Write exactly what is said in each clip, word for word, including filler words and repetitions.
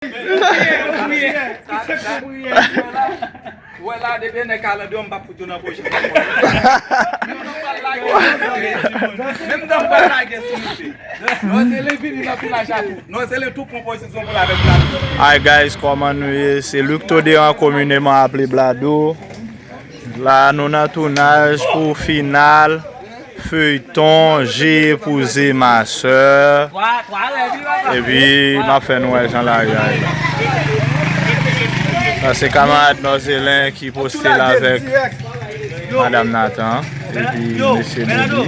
Wè la, depi nèg kalandriye, m p ap fout yo nan pwojè. Menm dan m pral lage sou misye. Menm dan m pral lage sou misye. Nòzelin vini nan vilaj la tou. Nòzelin tou pran pozisyon pou l avèk Blado. Hi guys, kòman nou ye? Se Luc Toderan, komineman aple Blado. La nou nan tounaj pou final feyton J'ai épousé ma sœur. Epi m ap fè nou wè jan lari a ye. Sa se kamarad Nòzelin ki poste l avèk madanm Nathan epi mesye Bobby.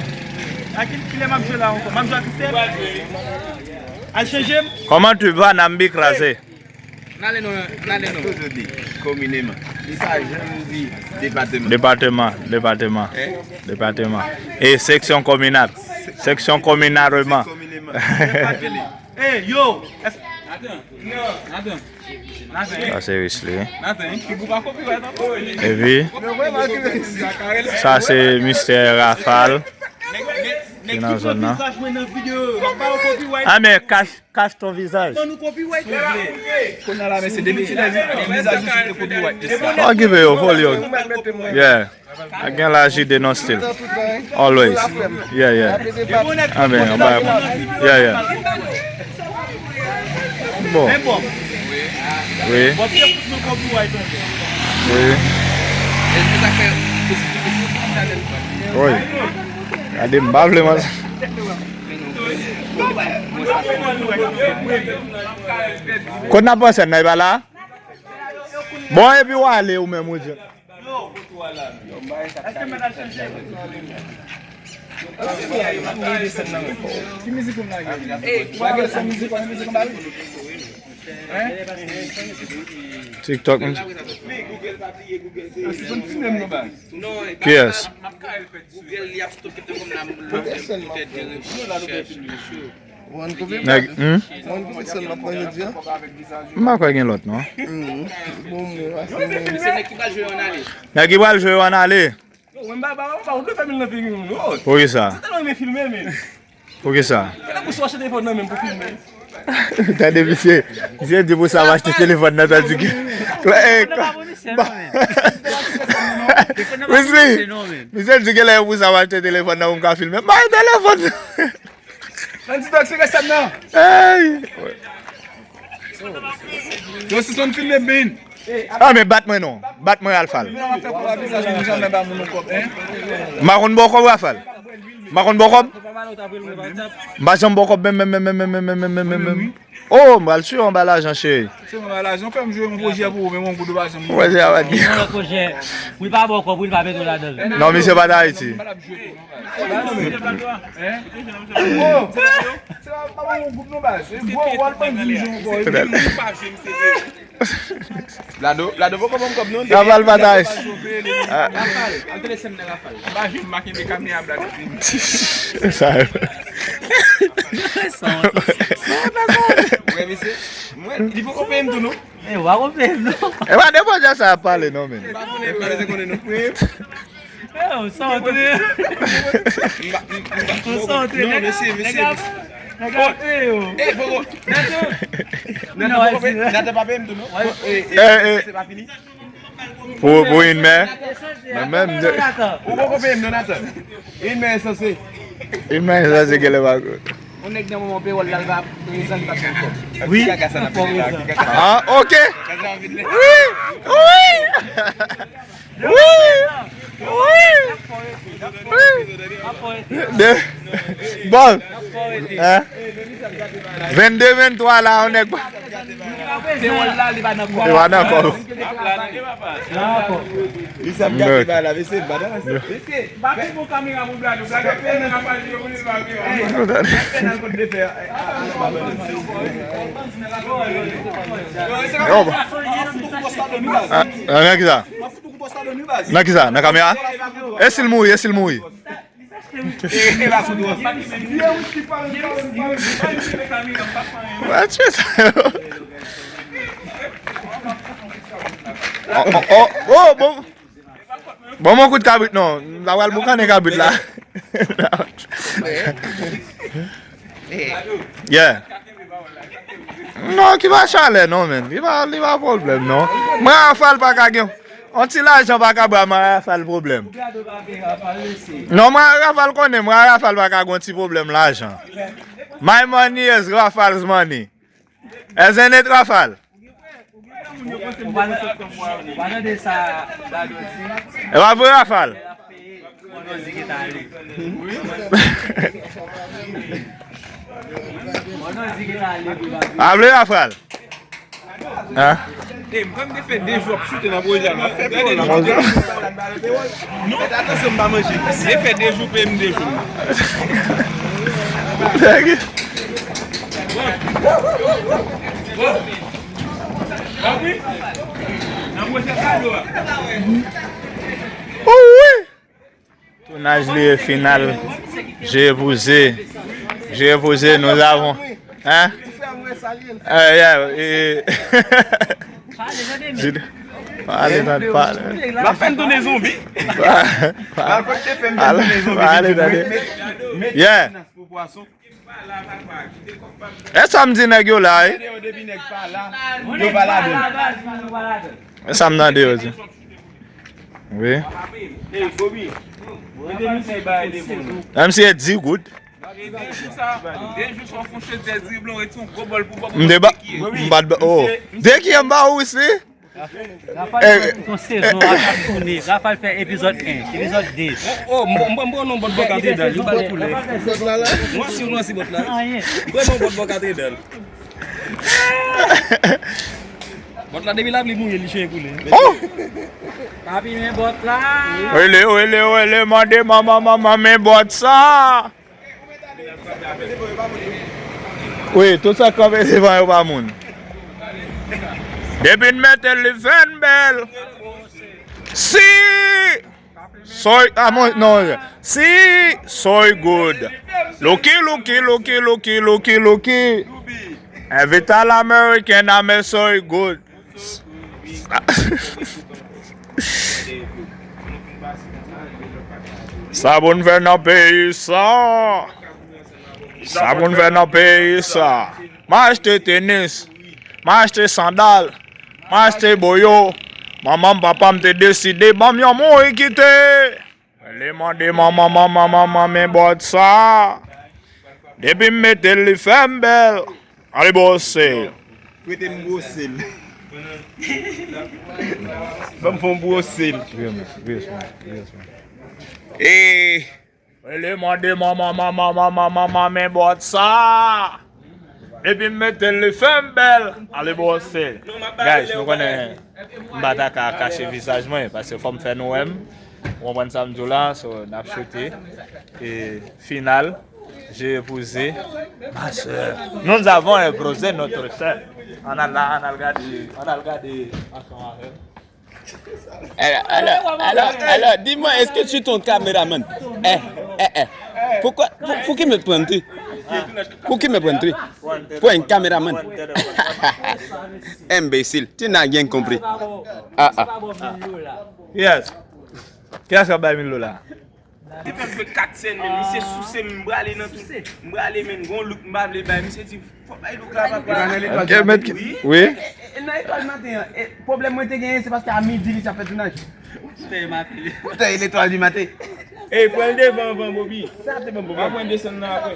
Kòman tu vas, Nambi kraze? N ale non, n ale non. Toujou di, komineman. Li pa janm di depateman. Depateman, depateman, depateman. E seksyon kominal. Seksyon kominalman. Komineman. Ey, yo! Ey, yo! Sa se Wesley. Epi, sa se mistè Rafal. Ki nan zòn nan. Ah, men kach Cache ton visage. Ban nou copyright la. Kounye a la, mesye, depi ti lè, vizaj ou sou te copyright. Okipe yo, foli yo. Yeah. I can la J D non still. Always. Yeah, yeah. Ah, ben, anba. Yeah, yeah. Bon. Wi. Wi. Wi. Gade, m pa vle, man. Kot n ap pran sèn nan, e pa la? Bon, epi w ale ou menm, ou di. TikTok, man. Kiyès? Google, li ap stoke te kòm nan lòt poutèt de rechèch. Nèg, hmm? M pa kwè gen lòt, non. Se nèg ki pral jwe yo an ale. Nèg ki pral jwe yo an ale. Yo, mwen ba, ba, ba, ou dwe fè mil nan figi moun, oh. Poukisa? Se tèlman renmen filme, men. Poukisa? Kèlè pou sou achte telefòn nan menm pou filme. Tande misye. Misye di pou sa w achte telefòn nan, tandike. Wesley, misye di genlè pou sa w achte telefòn nan pou m ka filme. Bay telefòn. Nan ti dòk se resèt nan. Ey! Yo, si son filme bin. Ah, men bat mwen non. Bat mwen, Alfal. M pa konn ba w kòb, Alfal. M pa konn ba w kòb. M pa janm ba w kòb menm, menm, menm, menm, menm. Oh, m pral sou anba lajan, cheri. Se anba lajan, fè m jwe yon pwojè pou ou, men yon goud ou pa janm. Pwojè a pa di. Pwojè, wi, pa ba w kòb, wi, pa mete w ladan l. Non, misye pa t Ayiti. Lado, Lado poko ban m kòb non. Lado poko ban m kòb non. Travay l pa ta. Al tele sèm nan Rafal. Ba jwenn makin de kamera Lado. Sa. Wè, mesye. Mwen, li poko peye m tou non. E, w a konprann non. E pa nenpòt jan sa ap pale non, men. M pa konnen, m pa bezwen konnen non. Yo, sa w te. M pa, m pa, m pa. Ou sa w te. Non, mesye, mesye. Nèg la, nèg la peye yo. E, poko. Nèg la poko peye, Nèg la pa peye m tou non. E, e, se pa fini. Pou, pou yon mè. Mwen menm de. Ou poko peye m non, Nathan. Yon mè sanse. Yon mè sanse genlè pa kout. Yon nèg nan moman peyòl la, l va prezan, li pa t gen kòb. Wi. Ki kaka sa n ap pale la? Ki kaka sa? Ah, ok. Wi. Wi. Wi. Wi. De. Bon. Hein? Vennde, venntwa la, yon nèg pa. Peyòl la, li pa nan kòb. Li pa nan kòb. Li sa ap gade ba la, mesye, ba la, mesye. Ba pi bon kamera pou Blado, Blado fè nan rapaj yo pou li pa pi bon. Fè nan kote de fè. Yo, ba. Ah, nan ki sa? Nan ki sa? Nan kamera? E si l mouri, e si l mouri? Watch it. Oh, oh, oh, oh, bon. Bon, mwen kout kabrit non. La pral boukannen kabrit la. Yeah. Non, ki pa chalè non, menn. Li pa, li pa pwoblèm non. Mwen, Rafal pa ka gen. On ti lajan pa ka ba mwen, Rafal pwoblèm. Non, mwen, Rafal konnen, mwen, Rafal pa ka gen on ti pwoblèm lajan. My money is Rafal's money. Isn't it, Rafal? Ou pa tande sa Dado di? E pa vre, Rafal? Monozi ki t ale. Monozi ki t ale pou Dado. A vle, Rafal? Hein? E, m kwè m te fè de jou ap choute nan pwojè a, m ap fè pye w la. Non, fèt atansyon m pa manje. M te fè de jou peye m de jou. Bon. Bon. Bon, wi. Nan pwojè kado a. Wi. Tounaj li e final. Je vous ai. Je vous ai, nous avons. Hein? Eh, yeah, eh. Pale, tande, pale. M ap fè n tounen zonbi. M ap fè n tounen zonbi. Pale, tande. Yeah. E sa m di nèg yo la, wi. E sa m tande yo di. Wi. Menm si e di goud. M te ba, m bat ba, oh. De ki m ba ou isi? Rafal fè yon sezon ap tounen. Rafal fè epizòd en, epizòd de. Oh, m pran yon bòt bò katedral, li pa koule. Nwansi, nwansi bòt la. M pran yon bòt bò katedral. Bòt la depi lapli mouye, li chen koule. Oh! Papi, men bòt la. Rele, rele, rele, mande manman, manman, men bòt sa. Wi, tout sa k kanpe devan yo pa moun. Depi n mete l, li fè n bèl. Si soy, ah, mon, non, si soy good. Lucky, lucky, lucky, lucky, lucky, lucky. Every time American, I'm a soy good. Sa pou n fè nan peyi sa. Sa pou n fè nan peyi sa. M achte tenis. M achte sandal. M achte boyo. Manman m, papa m te deside ban m yon mouri kite. Rele mande manman, manman, manman, men bòt sa. Depi m mete l, li fè m bèl. Ale bwose. Prete m bwose l. Ban m fè yon bwose l. Vire, vire, vire. E. Rele mande manman, manman, manman, manman, men bòt sa. Epi m mete l, li fè m bèl. Ale bwose. Guys, nou konnen m pa ta ka kache vizaj mwen, paske fò m fè nou wè m. Ou konprann sa m di w la, so n ap choute. E final, j'ai épousé ma sœur. Nous avons épousé notre sœur. Ann al la, ann al gade, ann al gade ansanm avè m. Alors, alors, alors, alors, dis-moi, est-ce que tu es un caméraman? Eh, eh, eh. Pourquoi, pour, pour qui me prends-tu? Pour qui me prends-tu? Pour un caméraman? Imbécile, tu n'as rien compris. Ah, ah. Yes. Kiyès k ap bay mil dola? Li fè m jwe kat sèn, men misye souse m, m prale nan tou. M prale, men gon look m pa vle bay. Misye di, fò bay look la, papa. Ok, mèt ki, wi. E, e, nan etwal maten an, e, pwoblèm mwen te genyen, se paske a midi, misye ap fè tounaj. Tèy maten. Tèy letwal di maten. Ey, pran l devan anvan, Bobby. Sa te ban m pwoblèm. Apre desann nan apre.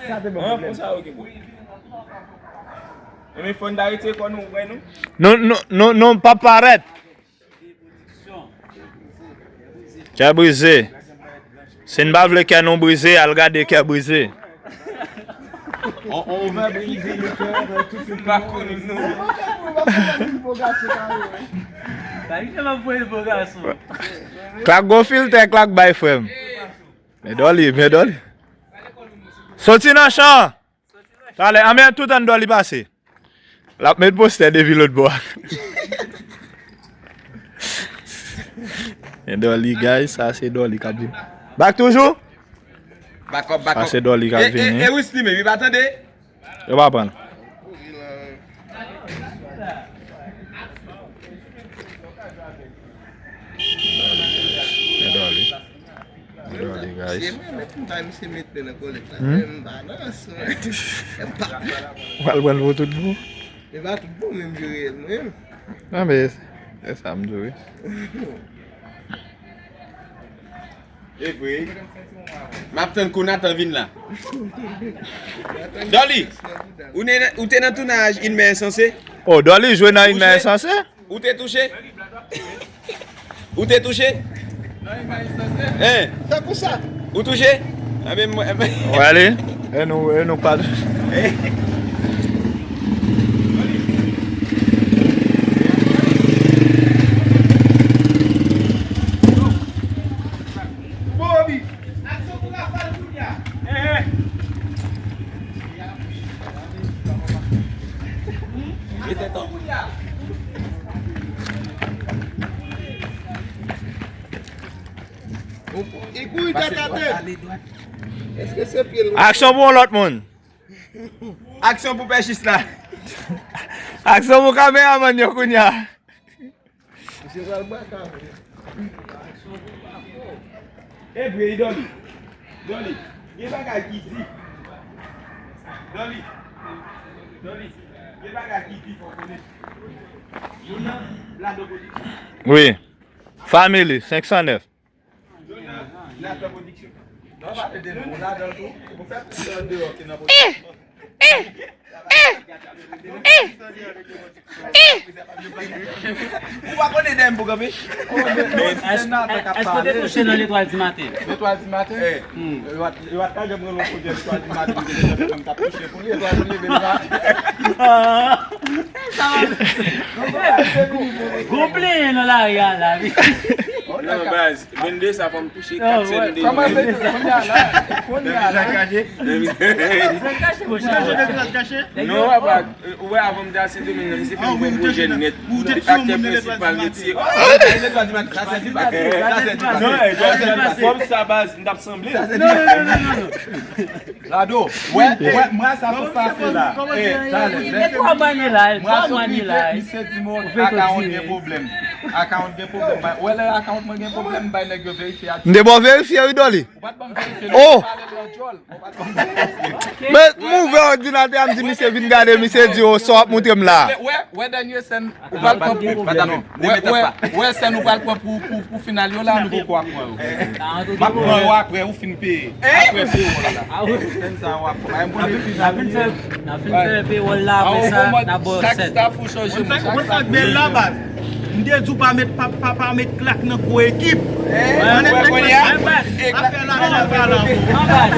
Sa te ban m pwoblèm. An, konsa, ok, bon. Ebyen, fò n ta retire kò nou, ou kwè nou? Nou, nou, nou, nou pa parèt. Kè brize. Si n pa vle kè nou brize, al gade kè brize. On, on va briser le cœur, euh, tout ce qui... M pa konn non. Klak gon filtè, klak bay frè m. Men Dolly, men Dolly. Soti nan chan. Talè, anmè tout anndan li pase. L ap met postè depi lòt bò a. E Dolly, guys, sa se Dolly k ap vin. Bak toujou? Back up, back up. Sa se Dolly k ap vini. E, e, e Wisly menm, li pa tande? Yo pa pran. E Dolly. E Dolly, guys. Se mwen menm, m bay misye met men nan kòlèt la. Hmm? Men m pa nan swen. M pa. Ou al pran pou tout bon? E pa tout bon, men m jere l mwen. Non, men se sa m di wi. E vre. M ap tann kou Nathan vin la. Dolly, ou ne- ou te nan tounaj Une Mère Insensée? Oh, Dolly jwe nan Une Mère Insensée? Ou te touche? Ou te touche? Hein? Fè pou sa. Ou touche? Anben mwen. Wale. E nou, e nou pa touche. Bobby. Aksyon pou Rafal kounye a. Aksyon pou kounye a. Li kouri tèt atè. Èske se pye l? Aksyon pou yon lòt moun. Aksyon pou pèchis la. Aksyon pou kameramann yo kounye a. Misye pral baka. E vre, Dolly. Dolly, gen bagay ki di. Dolly. Dolly, gen bagay ki di, fò konnen. Youn nan, Blado Production. Wi. Family, senk san nèf. Youn nan, Nathan Production. Non, pa pede non, ou ladan l tou. Ou fè plis an deyò ke nan pwodiksyon. Eh! Eh! Eh! Eh! Ou pa konnen dèyè m pou kanpe? Èske w te touche nan letwal di maten? Letwal di maten? Eh. Hmm. Yo pa t ka janm rele yon kote letwal di maten, m te deja fè m t ap touche pou li, letwal di maten. Gwo plenyen nan lari a la, wi. Non, baz. Vennde sa fò m touche kat sèn de. Kòman se kounye a la? Kounye a la. Vizaj kache? Vizaj kache, monchè. Non, papa, ou wè avan m te al Sendomeng nan, misye fè m pran pwojè nèt. Aktè prensipal nèt se. Sa se di pase. Sa se di pase. Sa se di pase. Kòm sa baz, m t ap sanble. Sa se di pase. Blado, wè, wè, mwen sa sou pase la. Eh, talè. Li gen twa manye la, twa manye la. Misye di m akawont gen pwoblèm. Akawont gen pwoblèm. Wè lè akawont mwen gen pwoblèm, m bay nèg yo verifye ak. M te bon verifye wi, Dolly. Ou pa t ban m verifye. Oh! Ou pa t ban m verifye. Men m ouvè òdinatè a, m di misye vin gade, misye di, "Oh, sa w ap montre m la?" Wè, wè dènye sèn. Ou pral pran pou, wè, wè, wè sèn ou pral pran pou, pou, pou final yo la, nou poko ap pran yo. M ap pran yo apre ou fin peye. Apre peyòl la. Sèn sa w ap pran. N ap fin fè, n ap fin fè peyòl la, apre sa, n ap ba w sèn. Chak staff ou chanje moun, chak staff ou chanje moun. M te di w pa met, pa, pa, pa met klak nan gwo ekip. Mwen nèt nèg mwen. Afè lajan pa la. Non, baz.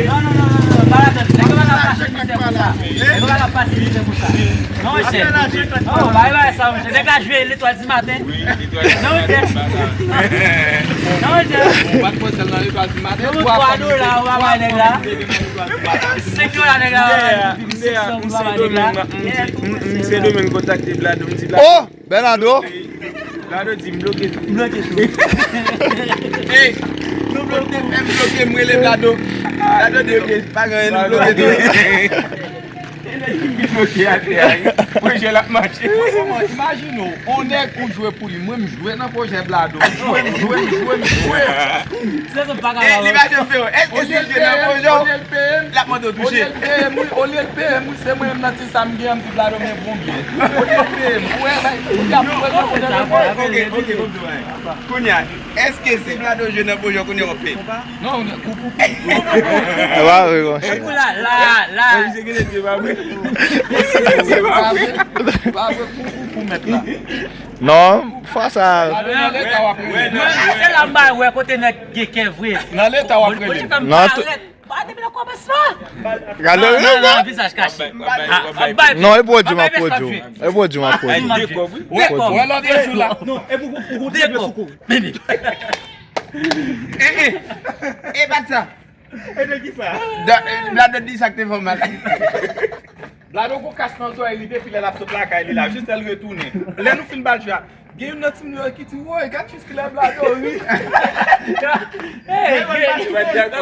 Non, non, non, non, non. Pa ladan. Nèg yo pa ka pase mizè konsa. Nèg yo pa ka pase mizè konsa. Non, monchè. Non, bay, bay sa, monchè. Nèg la jwe letwal di maten. Non, monchè. Non, monchè. Ou pa t pran sèl nan letwal di maten. Twa dola, ou pa bay nèg la. Senk dola, nèg la. Senk dola, nèg la. M Sendomeng kontakte Blado, m di Blado. Oh! Bernardo. Blado di m bloke tou. M bloke tou. Ey, nou bloke, m bloke, m rele Blado. Blado di, "Ok, pa gen anyen, nou bloke tou." Li bloke atè a, wi. Pwojè l ap mache. Kòman, imajine w, on nèg ou jwe pou li, mwen m jwe nan pwojè Blado. M jwe, m jwe, m jwe, m jwe. Se sou pa ka. Ey, li pa janm fè w. Èske si l jwe nan pwojè w, l ap mande w touche? Olye l peye m, wi, olye l peye m, wi, se mwen menm nan ti sa m gen an, m di Blado men bon byen. Olye l peye m, ou wè, bay, ou di ap mwen nan pwojè. Ok, ok, ok. Kounye a, èske si Blado jwe nan pwojè w, kounye a w ap peye? Non, kou, kou, kou. E pa vre, monchè. Kou la, la, la. Misye gen de zye pa vre. Misye gen de zye pa vre. Pa vre, kou, kou, kou, mèt la. Non, fwa sa. Mwen, se la m ba wè kote nèg gen kè vre. Nan leta w ap rele. Kote fè m parèt. Pa depi nan kòmansman. Gade nan, nan, nan vizaj kache. Non, e pwodui m ap pwodui. E pwodui m ap pwodui. Wè, wè lòt jou la. Non, e pou, pou, pou, de kòb. Mimi. Eh, eh. E pa sa. E de ki sa? Blado di sa k te fè w mal. Blado gon kas nan zòrèy li depi lè l ap sot lakay li la, jis lè l retounen. Lè nou fin ba l jwe a, gen youn nan timoun yo ki di, "Woy, gad jis kilè Blado ri." Gen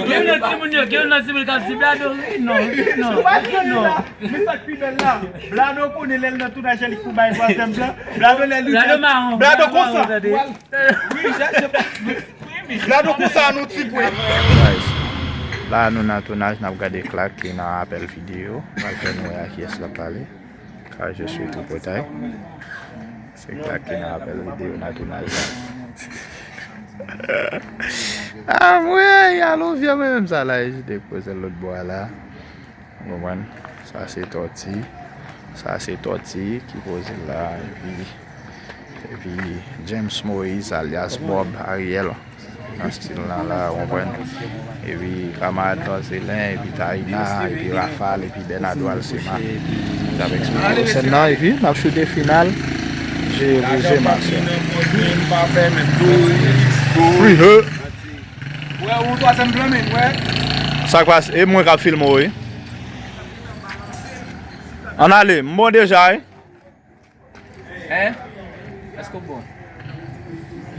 youn nan timoun yo, gen youn nan timoun k ap di, "Blado ri, non, ri, non, ri, non." Men sa k pi bèl la, Blado konnen lè l nan tounaj li pou bay twazyèm plan, Blado lè li Blado konsa. Wi, jan, jan. Gade yon kou sa nou ti kwe. Guys, la nou nan tounaj, n ap gade Clark ki nan apèl videyo. Pral fè nou wè a kiyès l ap pale. Car je suis tripotay. Se Clark ki nan apèl videyo nan tounaj la. Ah mwen, alo vye mwen menm sa la, e jete poze l lòt bò a la. Ou konprann? Sa se Tòti. Sa se Tòti ki poze la. Epi, epi James Moïse alyas Bob Ariel. Nan stil lan la, ou konprann? Epi kamarad Marcelin, epi Taina, epi Rafal, epi Bernardo Alcema. N ap eksplike sèn nan, epi n ap choute final. Je vous aime, ma sœur. Free her. Sa k pase? E mwen k ap filme w, wi. Ann ale, m bon deja, wi. Hein? Èske w bon?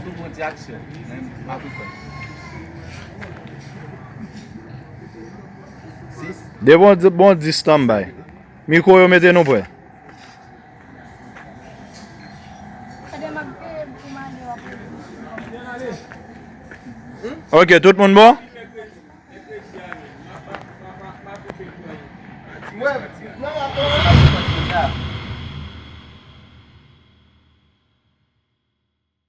Si w bon, di aksyon. Men m ap reponn. Sis. De bon, bon di standby. Mikwo yo mete nou prè. Ok, tout moun bon?